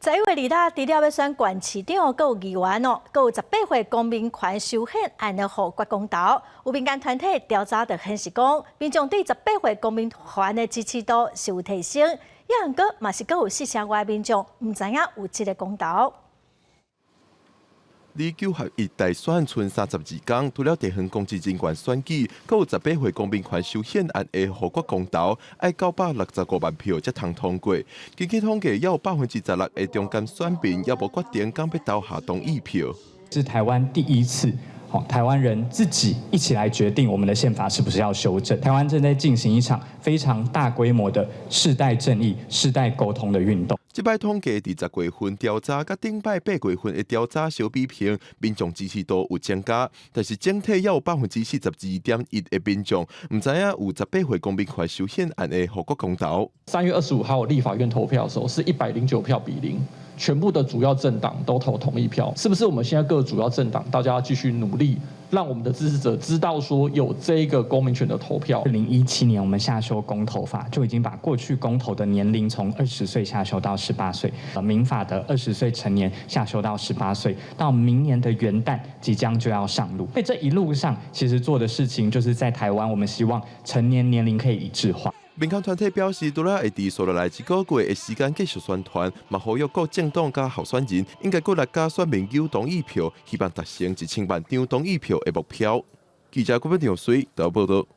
11月2日，除了欲選縣市長，閣有議員哦，閣有十八歲公民權修憲案的予決公投。有民間團體調查就顯示講，民眾對十八歲公民權的支持度是有提升，抑毋過嘛是閣有四成外民眾毋知影有這个公投。離九合一大選賰32工，除了地方公職人員選舉，閣有十八歲公民權修憲案會予決公投，愛965萬票才通通過。根據統計，猶有16%的中間選民猶無決定敢欲投下同意票。是台灣第一次，台灣人自己一起來決定我們的憲法是不是要修正。台灣正在進行一場非常大規模的世代正義、世代溝通的運動。這擺統計，佇10月份調查，佮頂擺8月份的調查相比平，民眾支持度有增加，但是整體猶有42.1%的民眾毋知影有十八歲公民權修憲案會予決公投。3月25號立法院投票的時候，是109票比0，全部的主要政黨都投同意票，是不是？我們現在各主要政黨，大家要繼續努力，讓我們的支持者知道說有這個公民權的投票。2017年我們下修公投法，就已經把過去公投的年齡從20歲下修到十八歲，民法的20歲成年下修到十八歲，到明年的元旦即將就要上路。所以這一路上其實做的事情，就是在台灣，我們希望成年年齡可以一致化。民間團體表示，除了會佇紲落來一個月的時間繼續宣傳，嘛呼籲各政黨佮候選人應該閣來佮選民要同意票，希望達成1000萬張同意票的目標。記者郭本條水報道。